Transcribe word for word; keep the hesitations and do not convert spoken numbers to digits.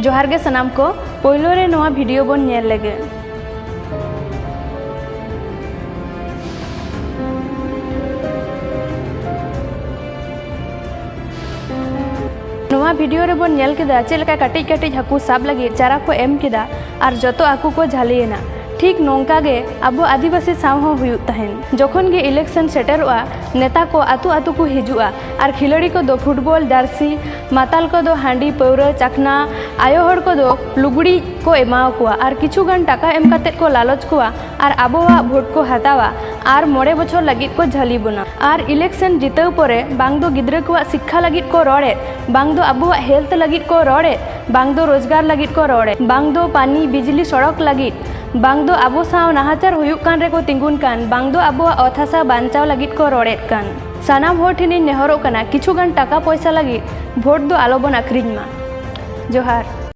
ᱡᱚᱦᱟᱨ ᱜᱮ ᱥᱟᱱᱟᱢ ᱠᱚ, ᱯᱳᱭᱞᱳ ᱨᱮ ᱱᱚᱣᱟ ᱵᱷᱤᱰᱤᱭᱳ ᱵᱚᱱ ᱧᱮᱞ ᱞᱮᱜᱮ᱾ ᱱᱚᱣᱟ ᱵᱷᱤᱰᱤᱭᱳ ᱨᱮᱵᱚᱱ ᱧᱮᱞ ᱠᱮᱫᱟ ᱪᱮᱫ ᱞᱮᱠᱟ ᱠᱟᱹᱴᱤᱡ ᱠᱟᱹᱴᱤᱡ ᱦᱟᱹᱠᱩ ᱥᱟᱵ ᱞᱟᱹᱜᱤᱫ ᱪᱟᱨᱟ ᱠᱚ ᱮᱢ ᱠᱮᱫᱟ ᱟᱨ ᱡᱚᱛᱚ ᱦᱟᱹᱠᱩ ᱠᱚ ᱡᱷᱟᱹᱞᱤᱭᱮᱱᱟ᱾ ᱴᱷᱤᱠ ᱱᱚᱝᱠᱟ ᱜᱮ ᱟᱵᱚ ᱟᱹᱫᱤᱵᱟᱹᱥᱤ ᱥᱟᱶ ᱦᱚᱸ ᱦᱩᱭᱩᱜ ᱛᱟᱦᱮᱱ᱾ ᱡᱚᱠᱷᱚᱱ ᱜᱮ ᱤᱞᱮᱠᱥᱚᱱ ᱥᱮᱴᱮᱨᱚᱜᱼᱟ, ᱱᱮᱛᱟ ᱠᱚ ᱟᱹᱛᱩ ᱟᱹᱛᱩ ᱠᱚ ᱦᱤᱡᱩᱜᱼᱟ ᱟᱨ ᱠᱷᱤᱞᱟᱹᱲᱤ ᱠᱚᱫᱚ ᱯᱷᱩᱴᱵᱚᱞ ᱡᱟᱹᱨᱥᱤ, ᱢᱟᱛᱟᱞ ᱠᱚᱫᱚ ᱦᱟᱺᱰᱤ ᱯᱟᱹᱣᱨᱟᱹ ᱪᱟᱠᱷᱱᱟ, ᱟᱭᱳ ᱦᱚᱲ ᱠᱚᱫᱚ ᱞᱩᱜᱽᱲᱤᱡ ᱠᱚ ᱮᱢᱟ ᱠᱚᱣᱟ ᱟᱨ ᱠᱤᱪᱷᱩ ᱜᱟᱱ ᱴᱟᱠᱟ ᱮᱢ ᱠᱟᱛᱮᱫ ᱠᱚ ᱞᱟᱞᱚᱪ ᱠᱚᱣᱟ ᱟᱨ ᱟᱵᱚᱣᱟᱜ ᱵᱷᱳᱴ ᱠᱚ ᱦᱟᱛᱟᱣᱟ ᱟᱨ ᱢᱚᱬᱮ ᱵᱚᱪᱷᱚᱨ ᱞᱟᱹᱜᱤᱫ ᱠᱚ ᱡᱷᱟᱹᱞᱤ ᱵᱚᱱᱟ᱾ ᱟᱨ ᱤᱞᱮᱠᱥᱚᱱ ᱡᱤᱛᱟᱹᱣ ᱯᱚᱨᱮ ᱵᱟᱝ ᱫᱚ ᱜᱤᱫᱽᱨᱟᱹ ᱠᱚᱣᱟᱜ ᱥᱤᱠᱠᱷᱟ ᱞᱟᱹᱜᱤᱫ ᱠᱚ ᱨᱚᱲᱮᱫ, ᱵᱟᱝ ᱫᱚ ᱟᱵᱚᱣᱟᱜ ᱦᱮᱞᱛᱷ ᱞᱟᱹᱜᱤᱫ ᱠᱚ ᱨᱚᱲᱮᱫ, ᱵᱟᱝ ᱫᱚ ᱨᱳᱡᱽᱜᱟᱨ ᱞᱟᱹᱜᱤᱫ ᱠᱚ ᱨᱚᱲᱮᱫ, ᱵᱟᱝ ᱫᱚ ᱯᱟᱱᱤ ᱵᱤᱡᱽᱞᱤ ᱥᱚᱲᱚᱠ ᱞᱟᱹᱜᱤᱫ, ᱵᱟᱝ ᱫᱚ ᱟᱵᱚ ᱥᱟᱶ ᱱᱟᱦᱟᱪᱟᱨ ᱦᱩᱭᱩᱜ ᱠᱟᱱ ᱨᱮᱠᱚ ᱛᱤᱸᱜᱩᱱ ᱠᱟᱱ, ᱵᱟᱝ ᱫᱚ ᱟᱵᱚᱣᱟᱜ ᱚᱛ ᱦᱟᱥᱟ ᱵᱟᱧᱪᱟᱣ ᱞᱟᱹᱜᱤᱫ ᱠᱚ ᱨᱚᱲᱮᱫ ᱠᱟᱱ᱾ ᱥᱟᱱᱟᱢ ᱦᱚᱲ ᱴᱷᱮᱱᱤᱧ ᱱᱮᱦᱚᱨᱚᱜ ᱠᱟᱱᱟ, ᱠᱤᱪᱷᱩ ᱜᱟᱱ ᱴᱟᱠᱟ ᱯᱚᱭᱥᱟ ᱞᱟᱹᱜᱤᱫ ᱵᱷᱳᱴ ᱫᱚ ᱟᱞᱚᱵᱚᱱ ᱟᱹᱠᱷᱨᱤᱧ ᱢᱟ᱾ ᱡᱚᱦᱟᱨ᱾